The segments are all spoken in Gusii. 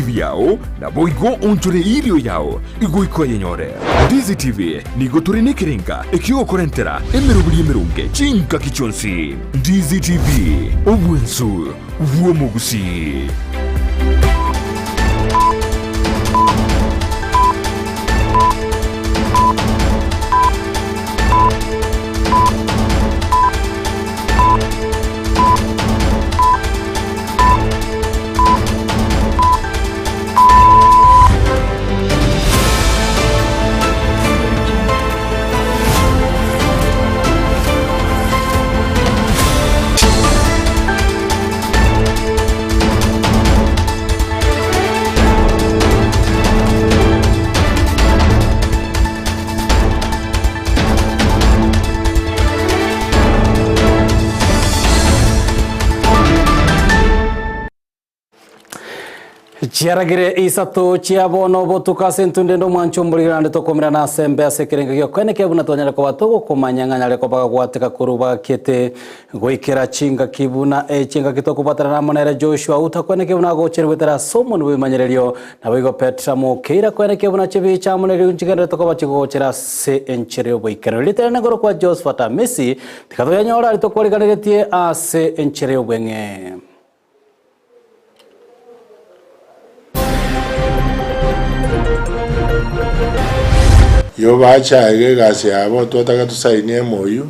etibi yao, naboigo oonchore erio yao goika oyenyore. Ndizi TV nigo tore nekerenga ekiogokorentera emeroberi emeronge chingaki chionsi. Ndizi TV, obwensu bw'omogusii. Chiaragire isato chia bono botuko ase entunde ende omwancho omborigere naende tokomerana ase embe ase ekerengo gi'okoene kia buna twanyare koba togokomanya ng'a nyare koba gagwateka korwa bakiete goikera chingaki buna echi engaki tokobwaterana amo nere Joshua otakweneke buna agocherwa goetera ase omonwa bw'ebimanyererio Naboigo Petero amokeire koenekia buna chibicha amo ne riunchi genderete koba chigogochera ase enchera y'oboikeranu. Rieta riane nkorokwa Josephat Amisi, tiga toyanyore aria tokwariganeretie ase enchera y'obweng'e. Igo bachaege egasi yabo, twataka tosainie emoyio,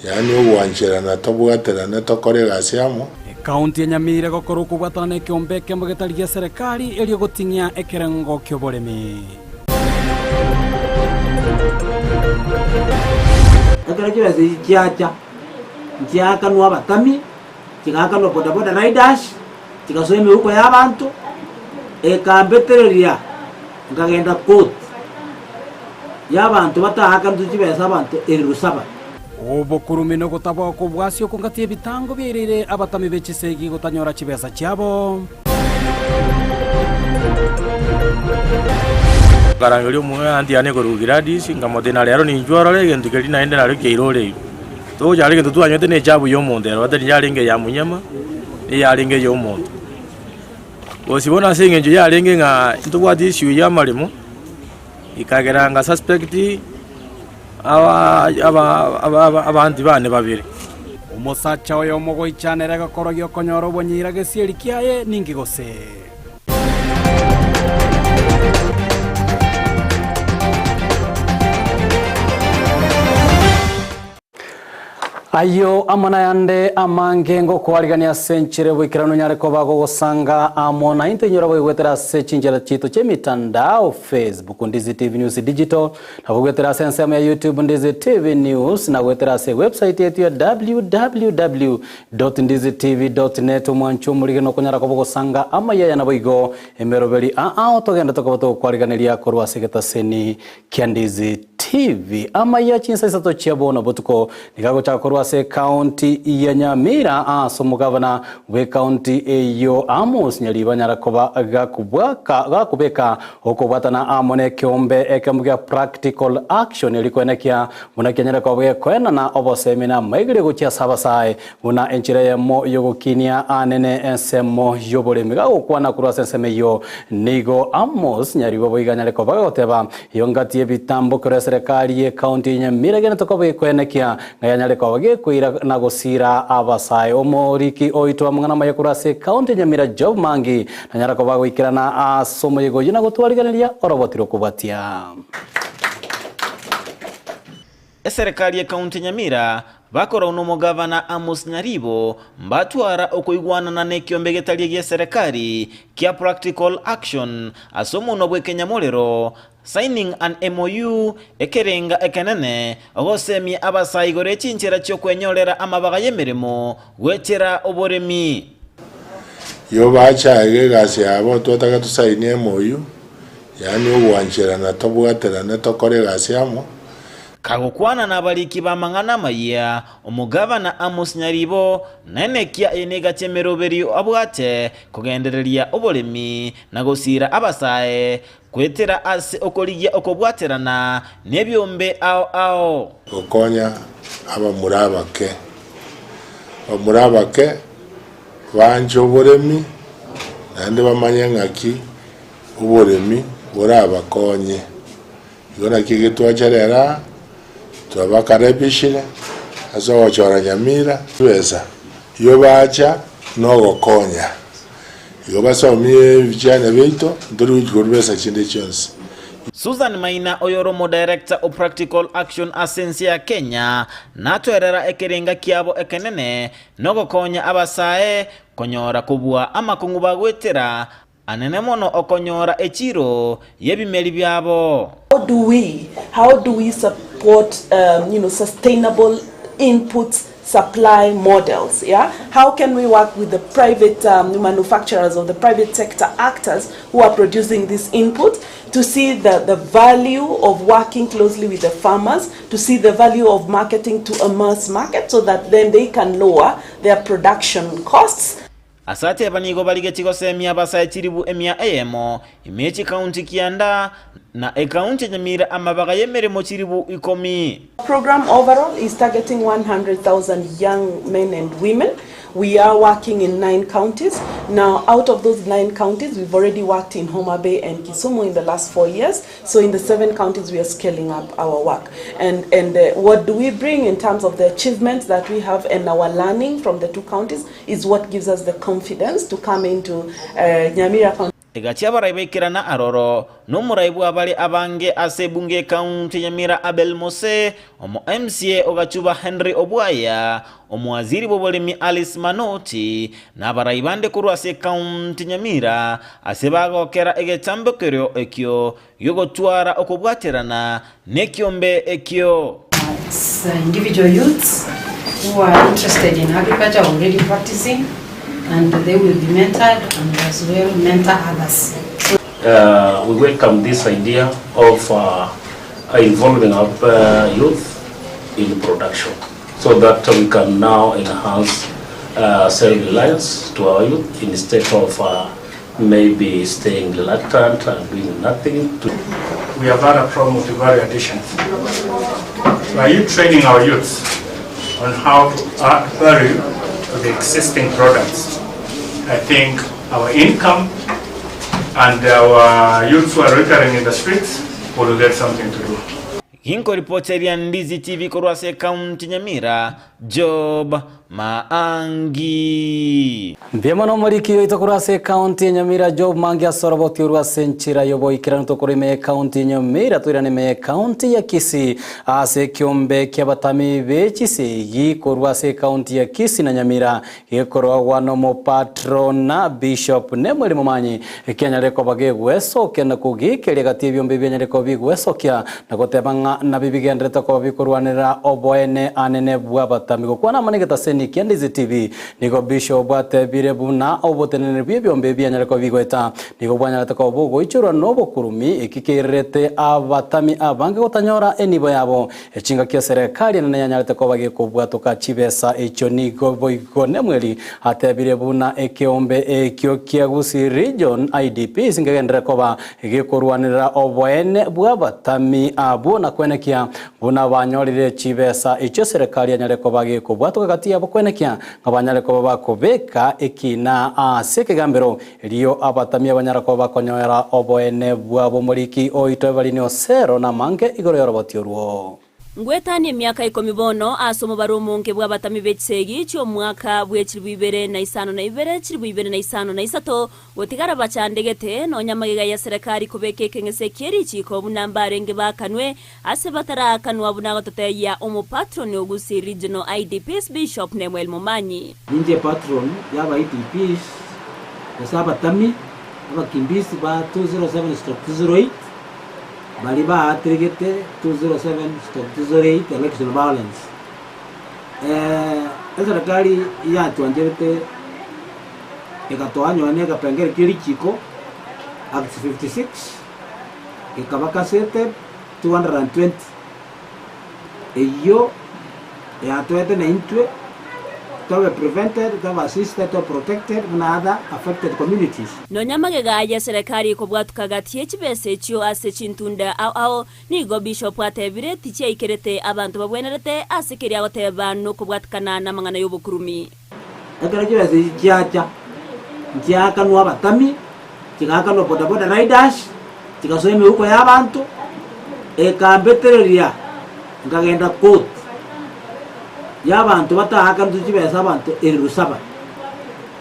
yaani ogwancherana tobwaterane tokore egasi amo. Ekaunti ya Nyamira egokora okobwatana nekeombe ekemo getari gia serikali erio goting'ia ekerengo ki'oboremi. Ekero chibesa echi chiacha, nchiakanwa abatami, chigaakanwa bodaboda riders, chigasoa emeuko y'abanto, ekambetereria nkagenda court y'abanto bataakanetwe chibesa abanto elifu saba. Obokurumi na ogotabwa okobwasi okwo ngati ebitango biaireire abatami be chisegi gotanyora chibesa chiabo. Nkarangeria omoanti yane korwa Gladys, nkamotebia na rero ninchwe orore egento keria naende nario kiairorerwe. Togochara egento twanywete na echabu ya omonto ero tari yarenge eya monyama, eyarenge eya omonto. Gose bono ase eng'encho yarenge ng'a ntobwate issue ya amaremo, ekagera nga suspect abanti bane babere. Omosacha oyomo goichanera egekoro gi'okonyora obonyiira gesieri kiaye ninki gose? Ayio amo nayande amange ngokoarigania ase enchera y'oboikeranu onyare koba gogosanga amo naintwe inyora boigwetera ase chinchera chiaito chi'emitandao, Facebook, Ndizi TV News Digital, na boigwetera ase ensemo ya YouTube Ndizi TV News, na goetera ase ewebsite yaito ya www.ndizitv.net omwancho omorige nokonyara koba ogosanga amaiyo aya naboigo emeroberi aa togende tokoba togokwariganeria korwa ase egetaseni kia Ndizi TV. Amaiyo chinsa isato chia bono botuko nigo agochaka korwa ase ekaunti ya Nyamira ase omogavana bw'ekaunti eyio Amos Nyaribo anyara koba gakobwaka gakobeka okobwatana amo nekeombe ekemo gia Practical Action erio koenekia buna kianyare koba gekoenana obosemi na amaigerio gochia ase abasae Buna enchera eyemo y'ogokinia anene ensemo y'oboremi gagokwana korwa ase ensemo eyio, nigo Amos Nyaribo boigo anyare koba gagoteba, Iyo ngati y'ebitambokero eserekari y'ecounty ya Nyamira egene tokoba gekoenekia ng'a yanyare koba gekoira na gosira abasae. Omoriki oito amang'ana amaya korwa ase ecounty ya Nyamira Job Mangi nanyara koba goikerana ase omoyega oyio na gotwarigereria oroboti rokobwatia. Eserekari y'Ekaunti ya Nyamira bakorwa nomogavana Amos Nyaribo mbatwara okoigwanana nekiombe getari egi'eserekari kia Practical Action ase omonwa bw'ekenyamorero, signing an MOU, ekerenga ekenene ogosemia abasae igoro y'echinchera chi'okwenyorera amabaga y'emeremo goetera oboremi. Igo bachaege egasi yabo, twataka tosainie MOU, Yaani ogwancherana tobwaterane tokore egasi amo. Kagokwana nabariki b'amang'ana amayia, omogavana Amos Nyaribo, naenekia eye negache emeroberio abwate kogendereria oboremi na gosiira abasae goetera ase okorigia okobwaterana nebiombe ao ao. Gokonya abamura abake. Abamura abake banche oboremi. naende bamanye ng'aki oboremi borabakonye. Igo naki egetwacha rero aa, twabakaribishire ase ogochora Nyamira chibesa yobacha nogokonya. Igo basomie ebichane biaito, ntori gochia korwa besa chinde chionsi. Susan Maina oyore omodirector o Practical Action ase ense ya Kenya natoerera ekerenga kiabo ekenene nogokonya abasae konyora kobua amakong'u bagoetera anene mono okonyora echiro y'ebimeri biabo. How do we, how do we support um, you know, sustainable inputs supply models, yeah? How can we work with the private um, manufacturers or the private sector actors who are producing this input to see the, the value of working closely with the farmers, to see the value of marketing to a mass market so that then they can lower their production costs. Ase ateba nigo barigetie gosemia abasae chilifu emia eyemo ime ye chikaunti kianda, na ekaunti ya Nyamira amabaga y'emeremo chilifu ikomi. Program overall is targeting 100,000 young men and women. We are working in nine counties. Now, out of those nine counties, we've already worked in Homa Bay and Kisumu in the last four years. So in the seven counties, we are scaling up our work. And, and uh, what do we bring in terms of the achievements that we have and our learning from the two counties is what gives us the confidence to come into uh, Nyamira County. Egachia abarai baikerana aroro, na omorai bw'abare abange ase ebunge y'ekaunti ya Nyamira Abel Mose, omo MCA o Gachuba Henry Obwaya, omowaziri bw'oboremi Alice Manoti, na abarai bande korwa ase ekaunti ya Nyamira ase bagokera egetambokerio ekio gi'ogotwara okobwaterana nekiombe ekio. It's individual youths who are interested in agriculture already practicing and they will be mentored and as well mentor others. Uh, we welcome this idea of uh, involving our uh, youth in production so that we can now enhance uh, self-reliance to our youth instead of uh, maybe staying reluctant and doing nothing. To we have had a problem with value addition. So are you training our youths on how to add value to the existing products? I think our income and our youths who are loitering in the streets will get something to do. Ginkoripoteria Ndizi TV korwa ase ekaunti Nyamira, Job Maangi. Mbuya mono omoriki oito korwa ase ekaunti ya Nyamira Job Maangi ase oroboti orwo ase enchera y'oboikeranu tokorwa ime y'ekaunti ya Nyamira toirane ime y'ekaunti ya Kisii ase ekiombe ki'abatami be chisegi korwa ase ekaunti ya Kisii na Nyamira Gekorwagwa nomopatrona, bishop, nemweri momanyi, ekianyare koba gegwesokia na kogiikeria gati y'ebiombe ebianyare koba bigwesokia, na goteba ng'a nabio bigenderete koba bikorwanerera oboene anene bw'abatami. Gokwana amo negetaseni kia Ndizi TV, nigo bishop atebire buna oboteneneri bw'ebiombe ebianyare koba bigoeta nigo bwanyarete koba bogoichorwa nobokurumi, eki keirerete abatami abange gotanyora enibo yabo. Echingaki eserekari enene yanyarete koba gekobwatoka chibesa echio nigo boigo Nemueli atebire buna ekeombe ekio kia Gusii Region IDPs nkegenderere koba gekorwanerera oboene bw'abatami abwo na kwenekia buna banyorire chibesa echio eserekari yanyare koba gekobwatoka gati yabo kwenekia ng'a banyare koba bakobeka ekina ase ekegambero Erio abatami abanyara koba bakonyoera oboene bwabo omoriki oito Evalini Osero namange igoro y'oroboti orwo. Ngwetanie emiaka ikomi bono ase omobaro omonge bw'abatami be chisegi chi'omwaka bwe chilifu ibere na isano na ibere, chilifu ibere na isano na isato, gotigara bachandegete, nonya magega ya serekari kobeka ekeng'ese kie richiiko buna mbarenge baakanwe, ase bataraakanwa buna agototebia omopatroni o Gusii Regional IDPs Bishop Nemuel Momanyi. Ninche patron y'aba IDPs gose abatami abakimbisi ba 207/208 baria baateregete 207/208 election violence. Eserekari yatwancherete egatoa nonye na ekepengere kie richiko Act 56 gekaba gazetted 220 eyio yatoete naintwe tobe prevented, tobe assisted, tobe protected buna other affected communities. Nonya magega y'eserekari kobwatuka gati ye chibesa echio ase chintunda ao ao, nigo Bishop atebire tichiaikerete abanto babwenerete ase keria agoteba nokobwatikana namang'ana y'obokurumi. Ekero chibesa echi chiacha, Nchiakanwa abatami, chigaakanwa bodaboda riders, chigasoa emeuko y'abanto, ekambetereria nkagenda court y'abanto bataakanetwe chibesa abanto elifu saba.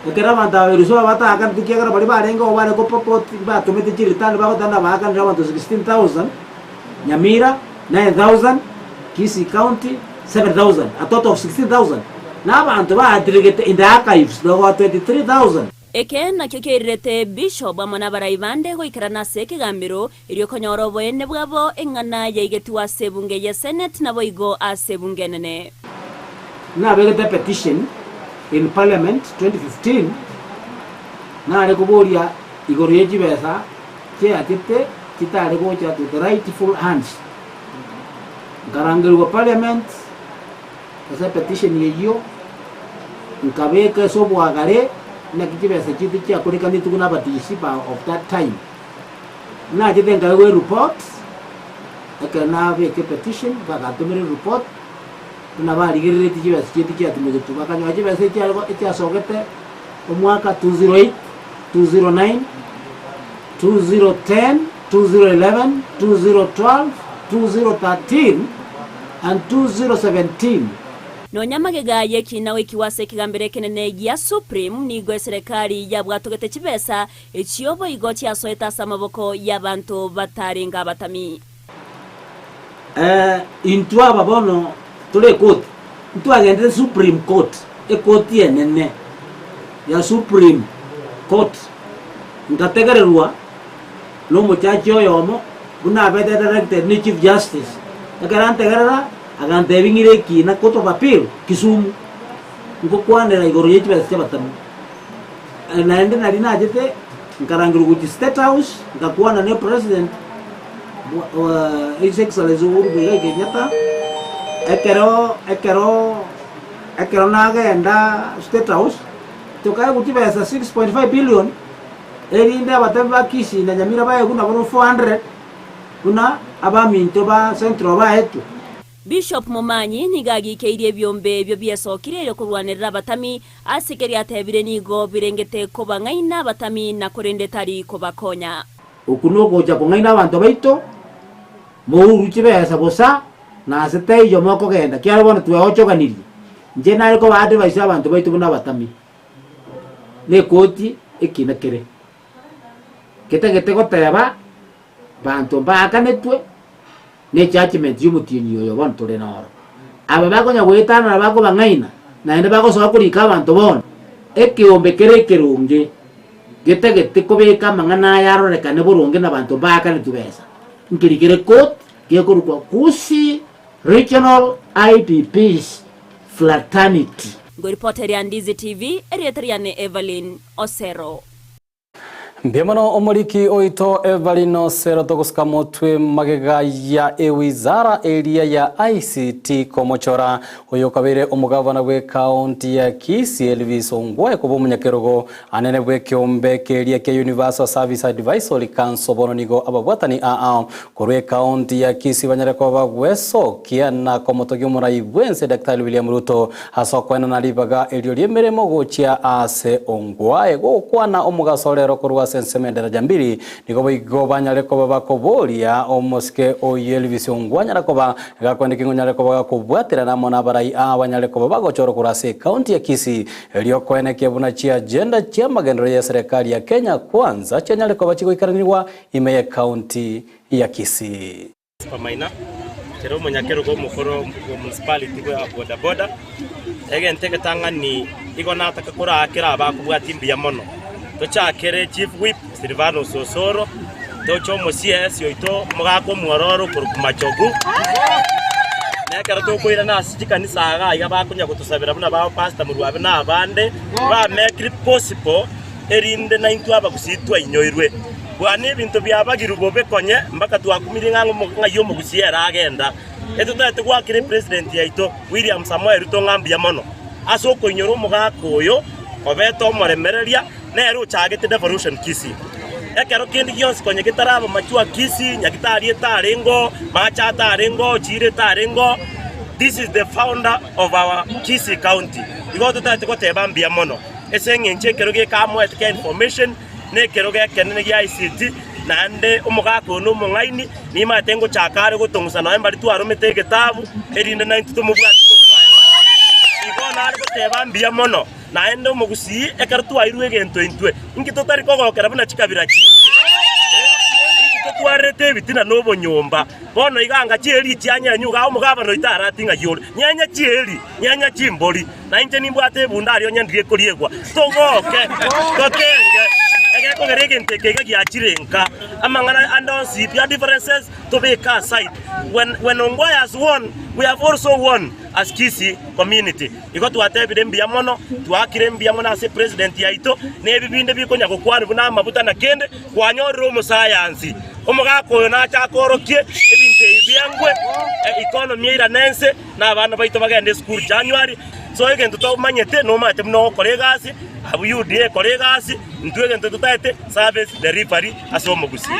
Ekero abanto aba elifu saba bataakanetwe ekiagera baria barenge oo bare kopapot batomete chireturn bagoteba nabaakanire abanto 16,000, Nyamira 9,000, Kisii County 7,000, a total of 16,000. Na abanto baatirigete in the archives bagoa 23,000. Eke nakio kiairerete Bishop amo nabarai bande goikerana ase ekegambero, erio konyora oboene bwabo eng'ana yaigetigwe ase ebunge ye Senate naboigo ase ebunge enene. Nabegete petition in parliament 2015 nare koboria igoro ye chibesa chiachete chitare gocha to the rightful hands. Nkarangerigwa parliament ase petition eyio, nkabeka ase oboagare naki chibesa chiaito chiakorekanetwe buna abatisi ba of that time. Nachete nkaegwa ereport, ekero nabeka epetition bagatomera ereport, buna barigereretie chibesa chiaito chiatumegetwe, bakanyora chibesa echiare echiasogete omwaka 2008, 2009, 2010, 2011, 2012, 2013 and 2017. Nonya amagega y'ekina goikigwa ase ekegambero ekenene gia Supreme, nigo eserekari yabwatogete chibesa echio boigo chiasoete ase amaboko y'abanto batarenge abatami. Eh, intwe aba bono tore ekoti, ntwagendete Supreme Court, ekoti enene ya Supreme Court, nkategererwa na omochachi oyomo buna abete directed ne Chief Justice. Ekero antegerera, agantebia ng'ire ekina Court of Appeal, Kisumu, ngokwanera igoro ye chibesa chi'abatami. Naende naria nachete nkarangerwa gochia State House, ngakwana ne President His Excellency Uhuru Muigai Kenyatta, ekero ekero ekero nagenda State House, tokaegwa chibesa 6.5 billion, erinde abatebi ba Kisii na Nyamira baegwe nabo 400 buna abaminto ba Central baetwe. Bishop Momanyi nigo agikeirie ebiombe ebio biesokire erio korwanerera abatami, ase keria atebire nigo birengete kobang'aina abatami na korende tari kobakonya. Okwo nogocha kong'aina abanto baito, mourwe chibesa bosa, na ase taiyo mokogenda, kiagera bono tweochoganirie. Inche nare koba advice abanto baito buna abatami, nekoti ekina kere getagete goteba banto mbaakanetwe ne judgement y'omotienyi oyo bono tore noro. Aba bakonya goetanana bakobang'aina, naende bagosoa korika abanto bono, ekeombe kere ekeronge getagete kobeka amang'ana aya arorekane boronge nabanto mbaakanetwe besa, nkeri kere court gekorokwa Gusii Regional IDPs Fraternity. Ngoripoteria Ndizi TV, erieta riane Evelyn Osero. Mbuya mono omoriki oito Evelyn Osero togosuka motwe magega ya ewizara eria ya ICT komochora oyo okabeire omogavana bw'ekaunti ya Kisii Elvis Ongwae koba omonyakerogo Anene bw'ekeombe keria kia Universal Service Advisory Council bono nigo ababwatani aa korwa ekaunti ya Kisii banyare koba bagwesokia na komotogia omorai bwense Daktari William Ruto ase okoenana ribaga erio ri'emeremo gochia ase Ongwae gokwana omogaso rero korwa ase ensemo ya Daraja Mbili nigo boigo banyare koba bakoboria omosike oyio Elvis Ongwae anyare koba gakwendeki ng'a onyare koba gakobwaterana amo nabarai aa banyare koba bagochorwa korwa ase ekaunti ya Kisii Erio koenekia buna chiagenda chi'amagenderero y'eserekari ya Kenya Kwanza chianyare koba chigoikaranigwa ime y'ecounty ya Kisii. Maina, kera omonyakerogo omokoro bwa municipality bwa boda boda, egento egetang'ani igo nataka koraakera abakobwatia mbuya mono. Tochakere chief whip Silvanus Osoro, toche omo CS oito omogaka omwororo okorokwa Machogu, na ekero tokoirana ase chikanisa iga iga bakonya gotosabera buna ba Pastor Murwabe na abande, ba make it possible erinde naintwe abagusii twainyoirwe. Bwana ebinto biabagirwe bobe konye mpaka twakumirie ng'a ng'ai omogusii ere agenda. Etotagete goakera epresident yaito William Samoei Ruto ng'a mbuya mono ase okoinyora omogaka oyo kobeta omoremereria Nere ochagete devolution Kisii. Ekero kende gionsi konya getaraba machua Kisii, Nyagitari etarengo, mache atarengo, chiira etarengo. This is the founder of our Kisii County. Igo totagete goteba mbuya mono. Ase eng'encho ekero gekamoete kia information na ekerogo ekenene gia ICT, naende omogaka oyo nomong'aini, nimanyete ngochaka are gotong'usa nonya mbari twaromete egetabu, erinde naintwe tomobwati korwa aye. Igo nare goteba mbuya mono, naende omogusii ekero twairwe egento intwe, inki totari kogokera buna chikabira chinde? Inki totwarerete ebitina na obonyomba? Bono iga anga chieri chianyenywa igaa omogabana oito arati ng'ai ore? Nyenya chieri, nyenya chimbori. Na inche nimbwate ebunda aria onye ndirie koriegwa. Togoke, totenge, egekogera egento eke iga giachire nka. Amang'ana ande onsi pi a differences tobeke aside. When, when Ongwae has won, we have also won as Kisii community. Igo twatebire mbuya mono, twaakire mbuya mono ase president yaito, na ebi binde bikonya gokwanwa buna amabuta na kende, kwanyorire omosayansi. Omogaka oyo nache akorokie ebinto ebi biangwe, economy eirane ense. na abana baito bagende esukuru January, so egento tomanyete nomanyete buna ogokora egasi, abwo UDA ekore egasi, intwe egento totaete service delivery ase omogusii.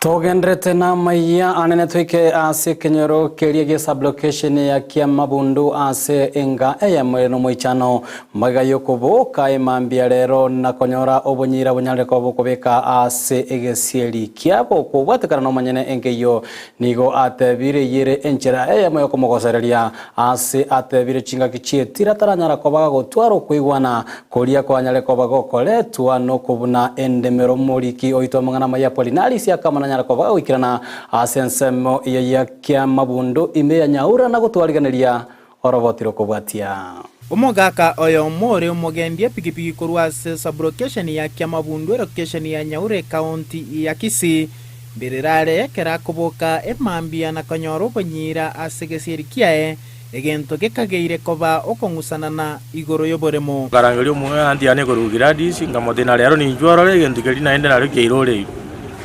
Togenderete namaiya anene toike ase ekenyoro keria gie sublocation ya Kiamabundu ase enga eyemo ere nomoichano magega yokoboka emambia rero na konyora obonyira bonyarire koba bokobeka ase egesieri kiabo kobwatekana nomonyene enka eyio Nigo atebire eyere enchera eyemo y'okomogosereria, aase atebire chingaki chi'etira taranyara koba gagotwara okoigwana koria kwanyare koba gokoretwa nokobuna endemero. Omoriki oito amang'ana amaya Apolinarisi akamana anyare koba gagoikerana ase ensemo eye ya kiamabundo ime ya Nyaura na gotwarigeneria oroboti rokobwatia. Omogaka oyomo ore omogendi epigipigi korwa ase saburokesheni ya Kiamabundu erokesheni ya Nyaura ekaonti ya Kisii, mbirire are ekero akoboka emambia na konyora obonyiira ase egesieri kiaye, egento gekageire koba okong'usanana igoro y'oboremo. Nkarangeria omoanti yane korwa Gladys, nkamotebia, Na rero ninchwe orore egento keria naende nario kiairorerwe.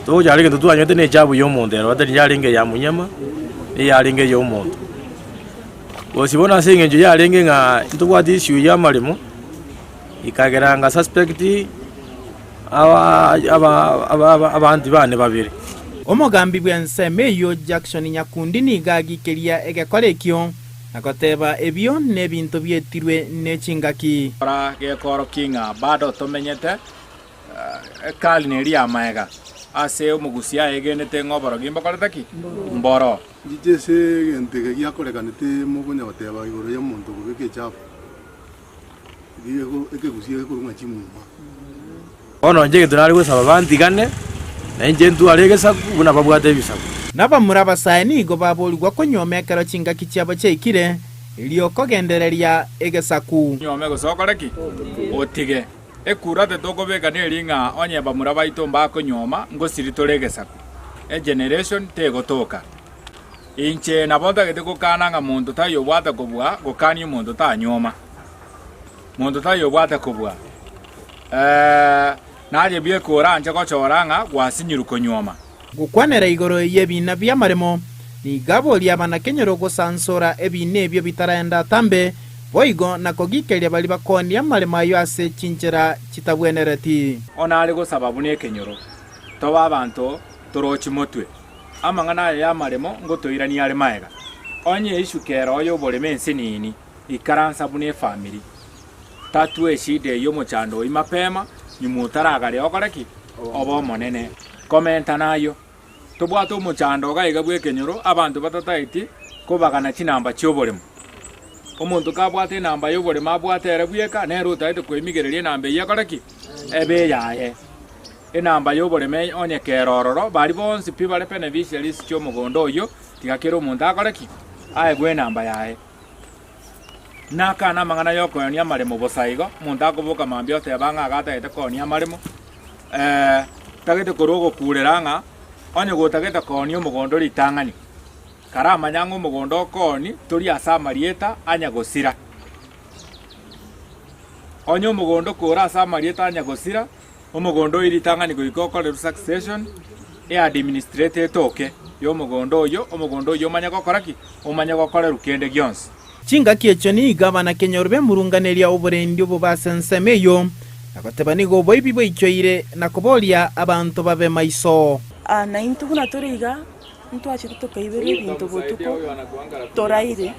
Togocha are egento twanywete na echabu ya omonto ero, tari yarenge eya monyama, eyarenge eya omonto. Gose bono ase eng'encho yarenge ng'a ntobwate issue y'amaremo, ekagera nga suspect aba aba aba abanto bane babere. Omogambi bw'ensemo eyio Jackson Nyakundi nigo agikeria egekora ekio na goteba ebio nebinto bietirwe nechingaki. Kora gekorokia ng'a bado tomenyete ekarne eria y'amaega ase omogusia aegenete ng'a oborogi mbokorete ki? Mboro. Nchiche ase egento eke giakorekanete mokonya goteba igoro y'omonto okobeka echafu, ekiagera ekegusii egekorwa ng'a chimuma. Bono inche egento nare gosaba bantigane, na inche ntware egesaku buna babwate ebisaku. Nabamura abasae nigo baborigwa konyuoma ekero chingaki chiabo chiaikire, erio kogendereria egesaku. Onyuome gose okore ki? Otige. Ekura tetokobeka neri ng'a onye bamura baito mbakonyuoma ngosiri tore egesaku. Egeneration tegotoka. Inche nabo ntagete gokana ng'a monto taiyo obwate kobua gokania omonto tanyuoma. Monto taiyo obwate kobua. Naye bweka oranche gochora ng'a gwasinyirwe konyuoma. Gokwanera igoro y'ebiina bi'amaremo, nigo aboria abanakenyoro gosansora ebiina ebio bitaraenda atambe, boigo na kogikeria baria bakoonia amaremo ayio ase chinchera chitabwenereti. Onare gosaba buna ekenyoro, tobe abanto torochi motwe. Amang'ana aya y'amaremo ngotoirania are maega. Onye ishuka ero y'oboremo ensinini, ikaransa buna efamiri. Tatua eshida eyio omochando oyio mapema, nyuma otaragaria okore ki? Obe omonene. Komenta nayio, tobwate omochando iga iga bw'ekenyoro, abanto batataeti kobagana chinamba chi'oboremo. Omonto kabwate enamba y'oboremo abwate ere bweka, nere otaete koemigereria enamba eyio ekore ki? Ebe eyaye. Enamba y'oboremo onye kere ororo, baria bonsi pi bare beneficiaries chi'omogondo oyio, tiga kera omonto akore ki? Aegwe enamba yaye. Nakane amang'ana y'okoenia amaremo bosa igo, omonto akoboka mambia oteba ng'a iga atagete koonia amaremo, tagete korwa ogokurera ng'a onye gotagete koonia omogondo ritang'ani, karamanya ng'a omogondo okoonia tori ase amarieta anya gosira. Onye omogondo kore ase amarieta anya gosira, Omogondo oyio ritang'ani goika okorerwe succession, eadministrate etoke y'omogondo oyio, omogondo oyio omanye gokora ki? Omanye gokorerwa kende gionsi. Chingaki echio nigo abanakenyoro bemurunganeria oborendi obobe ase ensemo eyio, na goteba nigo oboibi bwaichoire, na koboria abanto babe maiso. Na intwe buna tore iga, ntwachete tokaiberwa ebinto botuko toraire,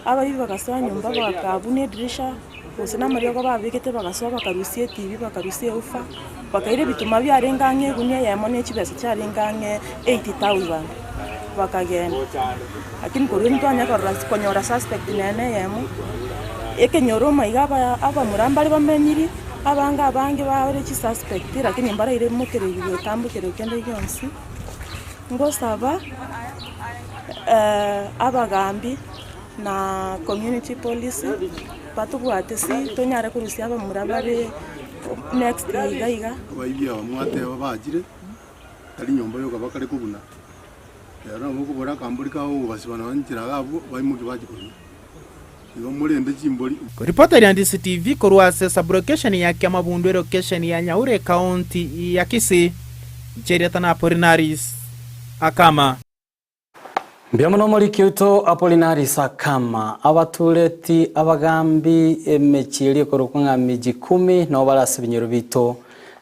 abaibi bagasoa nyomba bakabuna edirisha. Gose namariogo babegete bagasoa bakarusia etibi, bakarusia eufa, bakaira ebituma biarenge ang'e egunia eyemo ne chibesa chiarenge ang'e 80,000, bakagenda. Lakini korwa ntwanya korora konyora suspect nene eyemo, ekenyoro omaiga aba abamura mbare bamenyiri, abange abange bare chisuspect lakini mbaraire mokereiri gotambokerwa kende gionsi, ngosaba abagambi na community police. Batobwate si tonyare korusia abamura bare next iga iga. Abaibi aba mwateba bachire, tari nyomba yoka bakare kobuna, rero nabo okobora akambori kao ogobasiba nonya nchera iga abwo, baimokie bachie konywa. Igo morende chimbori. Koripota Ndisi TV korwa ase sublocation ya Kiamabundu elocation ya Nyaure ekaunti ya Kisii, Ncheriata na Apolinaris Akama. Mbuya mono omoriki oito Apolinaris Akama, abatureti, abagambi, emechie eria ekorokwa ng'a miji kumi nabo bare ase ebinyoro biito,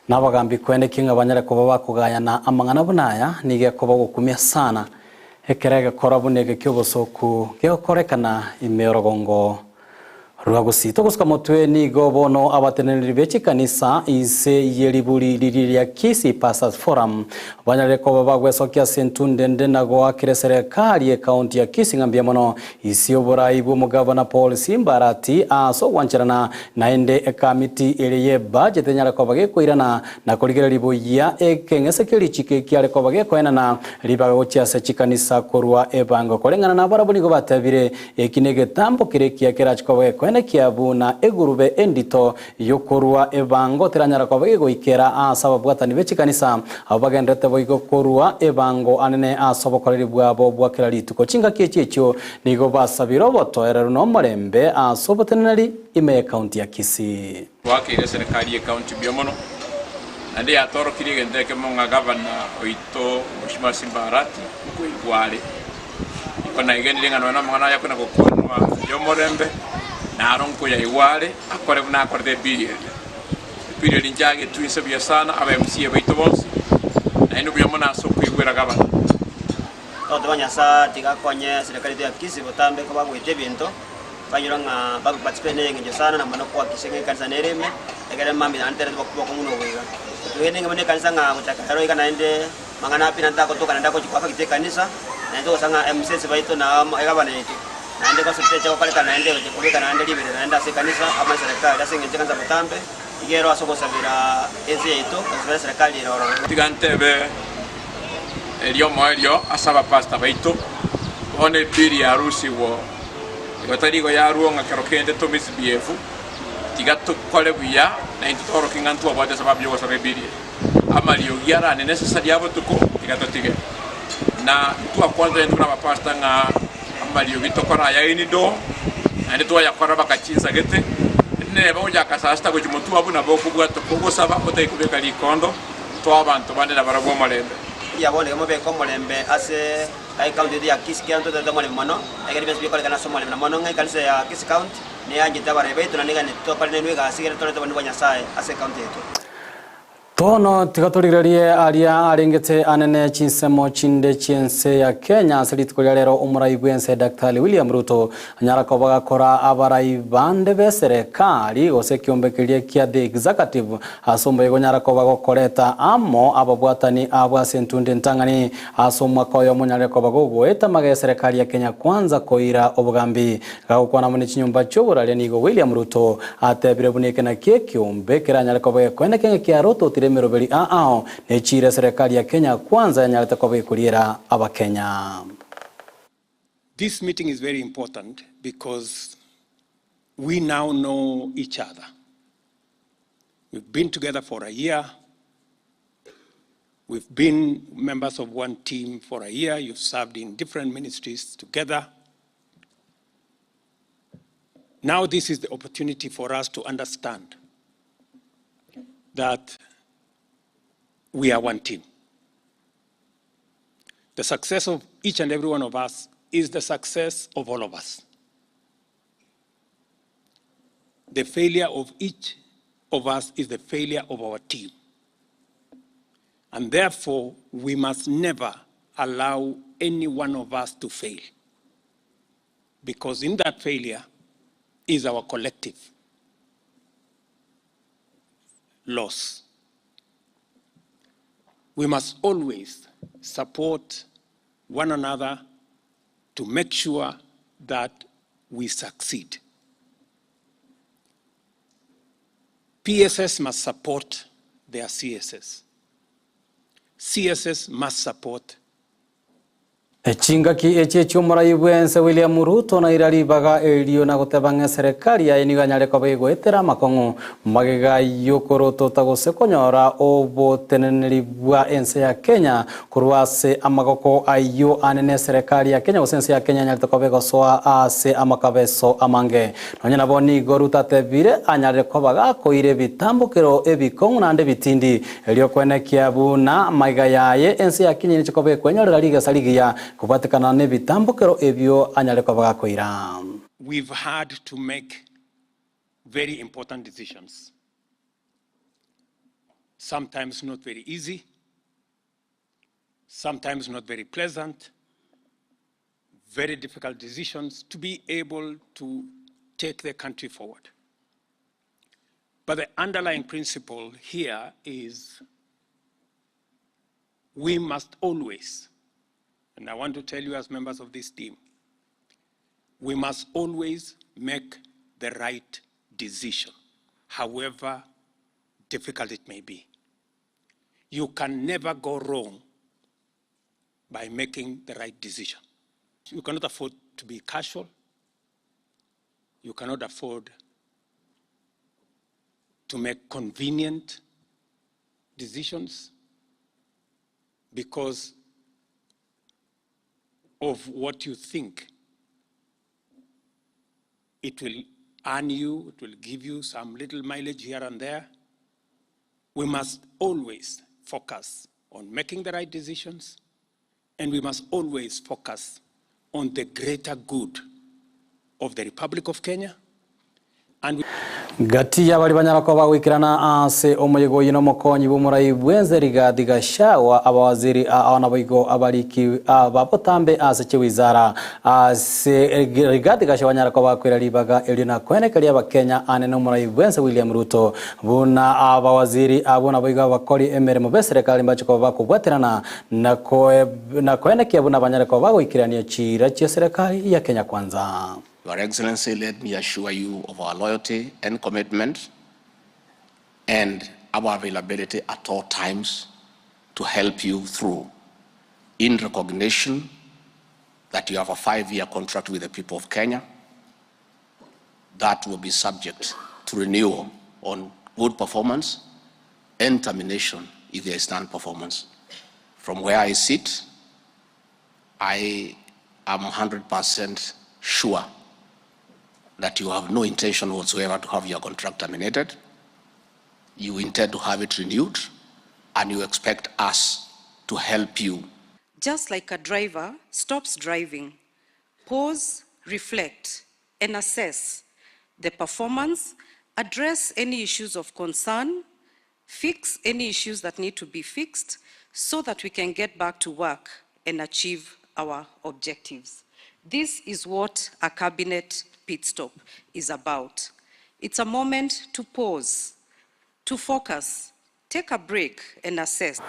na abagambi koendekia ng'a banyare koba bakogayana amang'ana buna aya, nigo ekoba ogokumia sana ekero egekora buna eke ki'obosooku gegokorekana ime y'orogongo Rwa gusii togosuka motwe nigo bono abateneneri be chikanisa inse ye riburi riria ria Kisii Pastors Forum banyarire koba bagwesokia ase entunde ende na goakera eserekari ye county ya Kisii ng'a mbuya mono ise oborai bw'omogavana Paul Simbarati ase ogwancherana naende ekamiti eria ye budget enyare koba gekoirana na korigereria buya ekeng'ese ki'erichiko ekiare koba gekoenana ribaga gochia ase chikanisa korwa ebango koreng'ana nabarabwo nigo batebire Eki negetambo keria ekiya kerache koba gekoenekia buna egurube endito y'okorua ebango teranyara koba gegoikera aase ababwatani be chikanisa, abwo bagendererete boigo korua ebango anene ase obokoreri bwabo bwa kera rituko. Chingaki echi echio nigo basabire obotoereru na omorembe ase oboteneneri ime y'Ekaunti ya Kisii. Twakeire eserekari y'ecounty mbuya mono, naende yatorokirie egento ekemo ng'a gavana oito Mheshimiwa Simba Arati nkoigwa are. Igo naigenire ng'a nonya namang'ana aya akona gokwanwa y'omorembe, naro nkoyaigwa are, akore buna akorete ebiri eria. Ebiri eria nchagetwe inse buya sana, aba MCA baito bonsi, naende mbuya mono ase okoigwera gavana. Togoteba Nyasae tiga akonye serikali yaito ya Kisii botambe kobagoeta ebinto, banyora ng'a baparticipate ne eng'encho sana na mono koakikisha ng'a ekanisa nere ime, ekere mambia naende tereti bokong'u na oboiga. Togende ng'a buna ekanisa ng'a gochaka rero iga naende mang'ana api naende tagotoka naende agochi koaffect ekanisa, naende togosaba ng'a MCAs baito na egavana yaito, naende gose techa gokoreka naende gocha kobeka naende riberera naende ase ekanisa amo na eserekari ase eng'encho ekanisa botambe, iga ero ase ogosabera ense yaito, gosabera eserekari ere ororo. Tiga ntebe erio omoerio ase abapastor baito, bono ebill yarusigwe igo tari igo yarwo ng'a kero kende to misbehave, tiga tokore buya na intwe toorokie ng'a ntwabwate esababu yogosaba ebill eye. Amariogi arane necessary a botuko tiga totige. Na ntwakwanire intwe buna abapastor ng'a amariogi tokore aya any door, naende twayakora baka chinsa gete, neba gochaka saa sita gochia motwe abwo nabo okobwata kogosaba otari kobeka rikondo. Toa abanto bande nabarabwo omorembe. Mbuya bono iga mobeke omorembe ase ecounty yaito ya Kisii, kera ntotete omorembe mono, ekero bionsi bikorekana ase omorembe, na mono ng'a ekanisa ya Kisii County neyanchete abarai baito naende iga tokore nainwe egasi ekero torete obonene bwa Nyasaye ase ecounty yaito. Bono tiga torigererie aria arengete anene chinsemo chinde chi'ense ya Kenya ase rituko ria rero omorai bw'ense Daktari William Ruto Anyara koba gakora abarai bande b'eserekari gose ekiombe keria kia The Executive ase omoyega onyara koba gokoreta amo ababwatani abwo ase entundo entang'ani ase omwaka oyomo onyare koba gogoeta magega eserekari ya Kenya Kwanza koira obogambi. Gagokwana amo ne chinyomba chi'oboraria nigo William Ruto atebire buna eke nakio ekiombe keranyare koba gekoeneka ng'a kiarototire emeroberi ao ne chiira eserekari ya Kenya Kwanza yanyarete koba gekoriera abakenya. This meeting is very important because we now know each other. We've been together for a year. We've been members of one team for a year. You've served in different ministries together. Now, this is the opportunity for us to understand that we are one team. The success of each and every one of us is the success of all of us. The failure of each of us is the failure of our team. And therefore, we must never allow any one of us to fail. Because in that failure is our collective loss. We must always support one another to make sure that we succeed. PSS must support their CSS. CSS must support Chingaki echi echi'omorai bw'ense William Ruto naira ribaga erio na goteba ng'a eserekari yaye nigo anyare koba egoetera amakong'u magega y'okorotota gose konyora oboteneneri bwa ense ya Kenya korwa ase amagoko ayio ane neserekari ya Kenya gose ense ya Kenya enyarete koba egosoa ase amakabeso amange. Nonya nabo nigo Ruto atebire anyarire koba gakoira ebitambokero ebikong'u naende ebitindi Erio kwenekia buna amaiga yaye ense ya Kenya inche koba ekwenyorera rigesa rigiya kobwatekana nebitambokero ebio anyare koba gakoira. We've had to make very important decisions, sometimes not very easy, sometimes not very pleasant, very difficult decisions to be able to take the country forward. But the underlying principle here is we must always, and I want to tell you as members of this team, we must always make the right decision, however difficult it may be. You can never go wrong by making the right decision. You cannot afford to be casual. You cannot afford to make convenient decisions because of what you think it will earn you, it will give you some little mileage here and there. We must always focus on making the right decisions, and we must always focus on the greater good of the Republic of Kenya. And we Gati y'abaria banyara koba bagoikerana ase omoyega oyio nomokonyi bw'omorai bw'ense Rigathi Gachagua, abawaziri ao naboigo abariki aba botambe ase chiwizara ase Rigathi Gachagua anyara koba akoira ribaga erio na koenekeria abakenya ane nomorai bw'ense William Ruto buna abawaziri abwo naboigo abakori emeremo b'eserekari mbache koba bakobwaterana na koenekia buna banyare koba bagoikerania chiira chi'eserekari ya Kenya Kwanza. Your Excellency, let me assure you of our loyalty and commitment and our availability at all times to help you through in recognition that you have a five-year contract with the people of Kenya that will be subject to renewal on good performance and termination if there is non-performance. From where I sit, I am 100% sure that you have no intention whatsoever to have your contract terminated. You intend to have it renewed, and you expect us to help you. Just like a driver stops driving, pause, reflect, and assess the performance, address any issues of concern, fix any issues that need to be fixed so that we can get back to work and achieve our objectives. This is what a cabinet pit stop is about. It's a moment to pause, to focus, take a break and assess.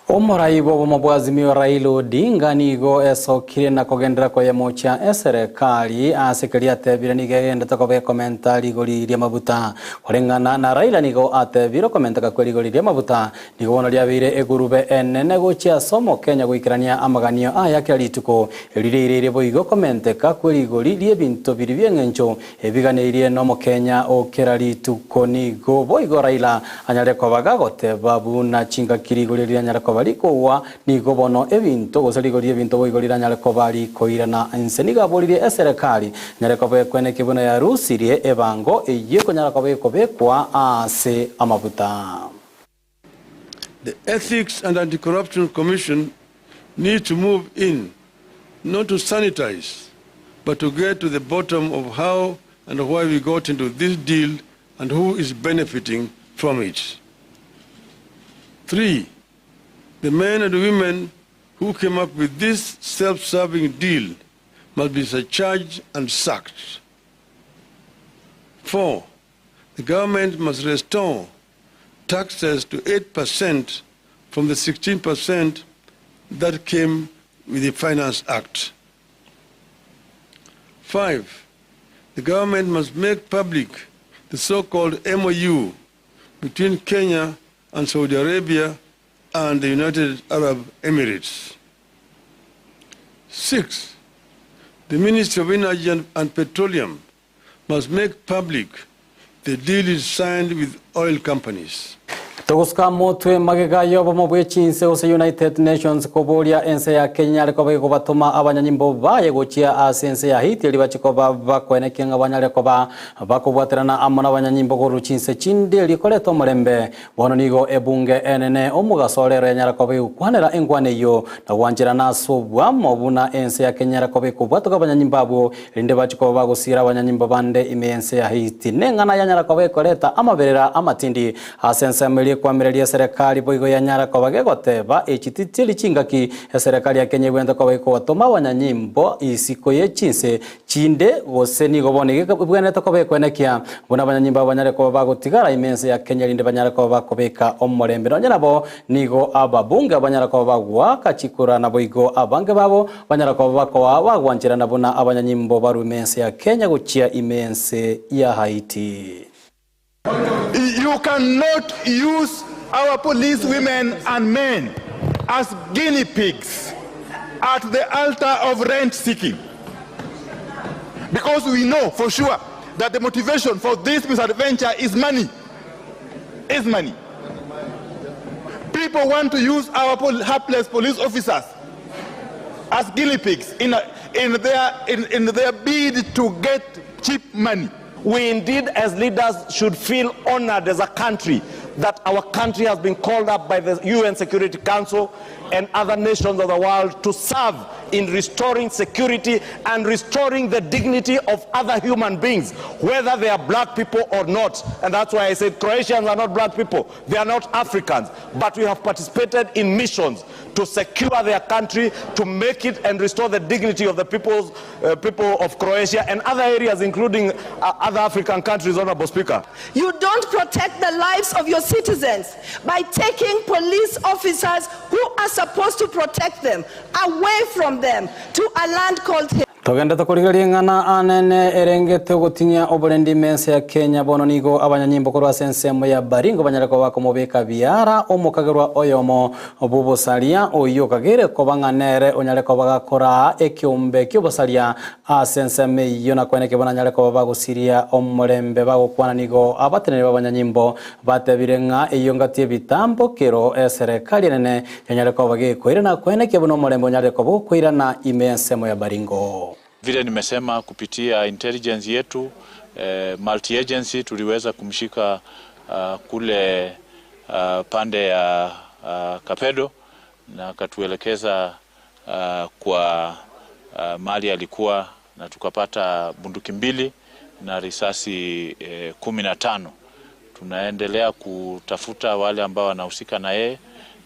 Omorai bw'obomo bwa Azimio Raila Odinga nigo esokire na kogenderera koyemochia eserekari ase keria atebire nigo egendete koba ekomenta rigori ri'amabuta. Koreng'ana na Raila nigo atebire okomenteka kwe rigori ri'amabuta nigo bono riabeire egurube enene gochia ase omokenya goikerania amaganio aye akera rituko erio riaireire boigo komenteka kwe rigori ri'ebinto biria bi'eng'encho Ebiganeirie nomokenya o kera rituko nigo boigo Raila anyare koba gagoteba buna chingaki rigori riranyare koba rikogwa, nigo bono ebinto gose rigori ri'ebinto boigo riranyare koba rikoirana inse. Nigo aboririe eserekari enyare koba ekweneki buna yarusirie ebango eyio ekonyara koba ekobekwa ase amabuta. The Ethics and Anti-Corruption Commission need to move in not to sanitize but to get to the bottom of how and why we got into this deal and who is benefiting from it. 3. The men and women who came up with this self-serving deal must be surcharged and sacked. 4. The government must restore taxes to 8% from the 16% that came with the Finance Act. 5. The government must make public the so-called MOU between Kenya and Saudi Arabia and the United Arab Emirates. 6. The Ministry of Energy and, and Petroleum must make public the deal it signed with oil companies. Togosuka motwe magega y'obomo bwe chinse gose United Nations koboria ense ya Kenya yare koba egobatoma abanyanyimbo baye gochia ase ense ya Haiti erio bache koba bakoenekia ng'a banyare koba bakobwaterana amo nabanyanyimbo korwa chinse chinde erio koreta omorembe. Bono nigo ebunge enene omogaso rero yanyara koba egokwanera enkwana eyio na gwancherana ase obwamo buna ense ya Kenya yare koba ekobwatoka abanyanyimbo abwo erinde bache koba bagosiira abanyanyimbo bande ime y'ense ya Haiti. Neng'ana yanyara koba ekoreta amaberera amatindi Ase ensemo eria ekwamireria eserekari boigo yanyara koba gegoteba, Echi tichiri chingaki eserekari ya Kenya ebwenerete koba ekogotoma abanyanyimbo isiko ye chinse chinde, gose nigo bono iga ebwenerete koba ekoenekia buna abanyanyimbo aba banyare koba bagotigara ime ense ya Kenya erinde banyare koba bakobeka omorembe. Nonye nabo nigo ababunge banyara koba bagoaka chikura naboigo abange babo banyara koba bakoa bagwancherana buna abanyanyimbo barwe ime ense ya Kenya gochia ime ense ya Haiti. You cannot use our police women and men as guinea pigs at the altar of rent seeking. Because we know for sure that the motivation for this misadventure is money. Is money. People want to use our hapless police officers as guinea pigs in, a, in, their, in, in their bid to get cheap money. We indeed, as leaders, should feel honored as a country that our country has been called up by the UN Security Council and other nations of the world to serve in restoring security and restoring the dignity of other human beings, whether they are black people or not. And that's why I said Croatians are not black people, they are not Africans. But we have participated in missions to secure their country, to make it and restore the dignity of the peoples, people of Croatia and other areas, including other African countries, Honorable Speaker. You don't protect the lives of your citizens by taking police officers who are supposed to protect them away from them to a land called Haiti. Togende tokorigereria ing'ana anene erengete ogotinyia oborendi ime ense ya Kenya. Bono nigo abanyanyimbo korwa ase ensemo ya Baringo banyare koba bakomobeka biara omokagerwa oyomo bw'obosaria oyio okageire koba ng'a nere onyare koba gakoraa ekeombe ki'obosaria ase ensemo eyio na koeneki bono anyare koba bagosiria omorembe bagokwana nigo abateneneri b'abanyanyimbo Batebire ng'a eyio ngati ebitambo kero eserekari enene yanyare koba gekoirana koenekia buna omorembe onyarire koba okoirana ime y'ensemo ya Baringo. Vile nimesema kupitia intelligence yetu eh, multi agency tuliweza kumshika uh, kule uh, pande ya uh, Kapedo na akatuelekeza uh, kwa uh, mali alikuwa na tukapata bunduki mbili na risasi eh, 15. Tunaendelea kutafuta wale ambao wanahusika na yeye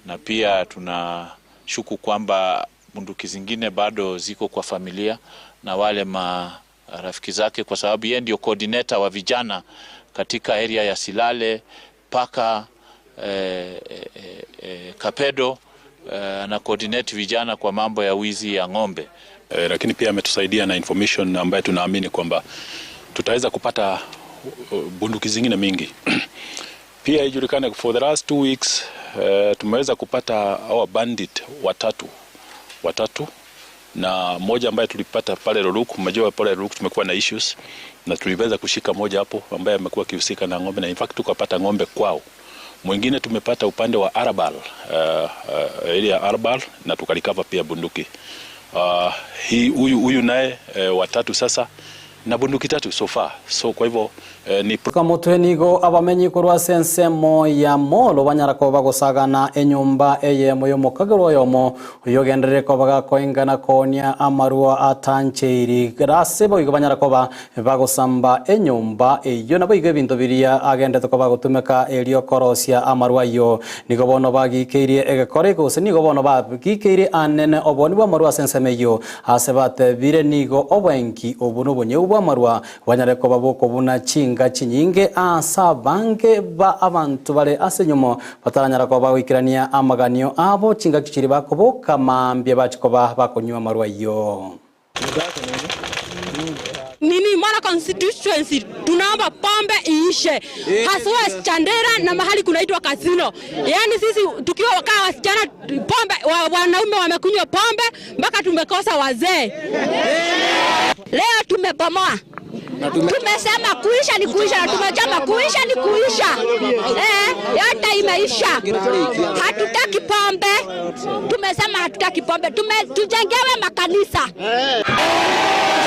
na pia tunashuku kwamba bunduki zingine bado ziko kwa familia na wale marafiki zake, kwa sababu yeye ndio coordinator wa vijana katika area ya Silale paka eh, eh, eh, Kapedo eh, ana coordinate vijana kwa mambo ya wizi ya ng'ombe. Eh, lakini pia ametusaidia na information ambayo tunaamini kwamba tutaweza kupata bunduki zingine mingi. Pia ijulikane for the last 2 weeks tumeweza kupata our bandit watatu na moja ambaye tulipata pale Loruk. Umejua pale Loruk tumekuwa na issues na tuliweza kushika moja hapo ambaye amekuwa akihusika na ng'ombe na in fact tukapata ng'ombe kwao. Mwingine tumepata upande wa Arabal, area Arabal na tukalikava pia bunduki. Huyu naye watatu sasa na bunduki tatu so far. So kwa hivyo ni Kamotwe nigo abamenyi korwa ase ensemo ya Molo banyara koba bagosagana enyomba eyemo y'omokagero oyomo oyogenderere koba gakoingana koonia amarua atancheiri ase boigo banyara koba bagosamba enyomba eyio naboigo ebinto biria agendete koba gotumeka erio korosia amarua ayio nigo bono bagikeirie egekore gose nigo bono bagikeire anene oboni bwa amarua ase ensemo eyio ase batebire nigo oboenki obo nobonyeu. bw'amarwa bwanyare koba bokobuna chinga chinyinge ase abange ba abanto bare ase enyumo bataranyara koba bagoikerania amaganio abo chingaki chiria bakoboka mambia bachia koba bakonywa amarwa ayio. Nini Molo constituency tunaomba pombe iishe, haswa Chandera na mahali kunaitwa Casino. Yaani sisi tukiwa kaa wasichana pombe wa, wanaume wamekunywa pombe mpaka tumekosa wazee. Leo tumebomoa Tumesema kuisha ni kuisha na tumechama kuisha ni kuisha. Eh, yote imeisha. Hatutaki pombe. Tumesema hatutaki pombe. Tume, tujengewe makanisa.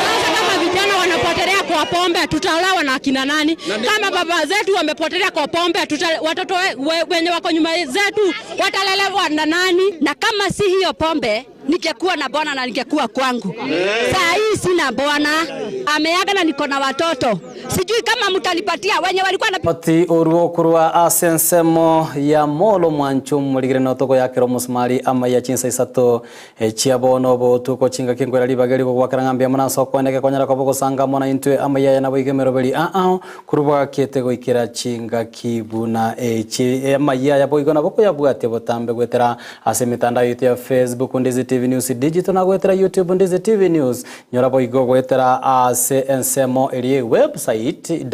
Sasa kama vijana wanapotelea kwa pombe, tutaolewa na akina nani? Kama baba zetu wamepotelea kwa pombe, tuta, watoto we, we, wenye wako nyuma zetu watalelewa na nani? Na kama si hiyo pombe ningekuwa na bwana na ningekuwa kwangu. Saa hii sina bwana, ameaga na niko na watoto. Sijui kama mtanipatia wenye walikuwa na Oti oruo korwa ase ensemo ya Molo mwancho omorigere notogoyakera omosumari amaiya chinsa isato chia bono obotuko chingaki nkoira ribaga eri gogwakera ng'a mbuya mono ase okoeneka konyara koba ogosanga amo naintwe amaiya aya naboigo emeroberi aa korwa bwagakiete goikera chingaki buna echi amaiya aya boigo nabo koyabwatia botambe goetera Ase emetandao yaito ya Facebook, Ndizi TV News Digital na goetera YouTube Ndizi TV News. Nyora boigo goetera ase ensemo eria ewebsite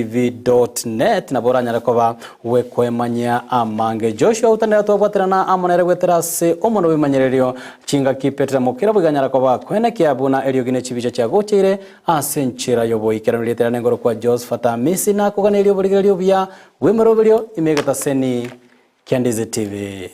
www.ndizitv.net nabo oranyare koba gwekoemanyia amange. Joshua Utanera twabwaterana amo nere goetera ase omonwa bw'ebimanyererio chingaki Petra Mokira boigo anyara koba koenekia buna eriogi ne chibicha chiagocheire ase enchera y'oboikeranu. Rietera nengoro kwa Josephat Amisi nakoganeria oborigereria obuya Bw'emeroberio ime egetaseni kia Ndizi TV.